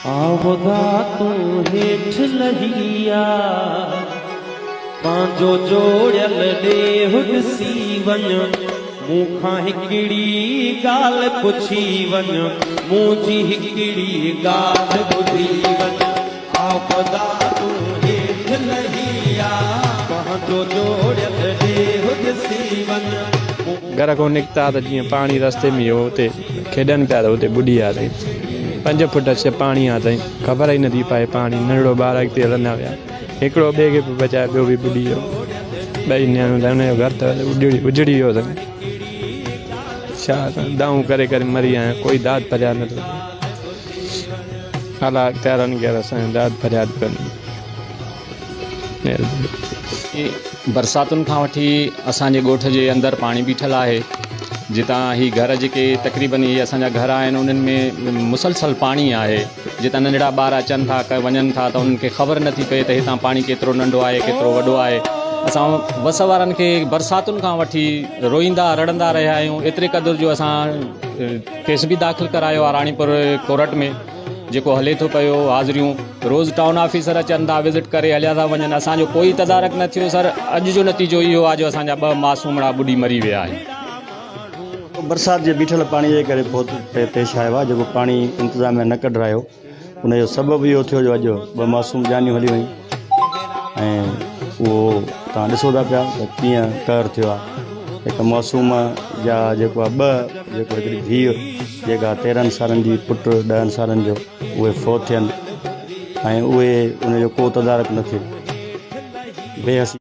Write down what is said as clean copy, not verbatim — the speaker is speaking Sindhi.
آودا تون هيٺ لهي آ، پنهنجو جوڙيل ڏيهه ڏسي وڃ، مون کان هڪڙي ڳالهه پڇي وڃ، منهنجي هڪڙي ڳالهه ٻڌي وڃ. آودا تون هيٺ لهي آ، پنهنجو جوڙيل ڏيهه ڏسي وڃ، مون. گهر کان نڪتا ته جيئن پاڻي رستي ۾ هو اتي کيڏن پيا ته اتي ٻڏي ويا اٿئي. پنج فوٽ ڇهه پاڻي آ اٿئي. خبر ئي نٿي پئي پاڻي ننڍڙو ٻار اڳتي هلندا ويا. هڪڙو ٻئي کي پيو بچائي ٻيو به ٻڏي ويو. ٻئي نياڻيون ته ان جو گهر ته اجڙي ويو اٿئي. ڇا دانهون ڪري ڪري مري ويا آهيون ڪوئي داد فرياد نٿو ٿئي. اعليٰ اختيارن کي اسان جو داد فرياد ڪن. مهرباني. برساتن کان وٺي اسان جي ڳوٺ جي اندر پاڻي بيٺل آهي جتان هي گهر جيڪي تقريبن هي اسان جا گهر آهن انهن ۾ مسلسل پاڻي آهي جتان ننڍڙا ٻار اچن ٿا وڃن ٿا ته انهن کي خبر نٿي پئي ته هتان پاڻي ڪيترو ننڍو آهي ڪيترو وڏو آهي اسان وس وارن کي برساتن کان وٺي روئيندا رڙندا رهيا آهيون ايتري قدر جو اسان ڪيس به داخل ڪرايو آهي راڻيپور ڪورٽ ۾ جيڪو هلي ٿو پيو حاضريون روز ٽائون آفيسر اچن ٿا وزٽ ڪري هليا ٿا وڃن اسان جو ڪوئي تدارڪ نه ٿيو سر اڄ جو نتيجو اهو آهي جو اسان جا ٻه معصومڙا ٻڏي مري ويا آهن. برسات جي بيٺل پاڻي جي ڪري فوت پيش آيو آهي جيڪو پاڻي انتظاميا نه ڪڍرايو ان جو سبب اهو ٿيو جو اڄ ٻه معصوم جانيون هلي ويون ۽ اهو توهان ڏسو ٿا پيا ته ڪيئن قهر ٿيو آهي هڪ معصوم جا جيڪو آهي ٻه جيڪو هڪڙي ڌيء جيڪا 13 سالن جي پٽ 10 سالن جو اهي فوت ٿين ۽ اهي ان جو ڪو تدارڪ نه ٿئي بي حسي.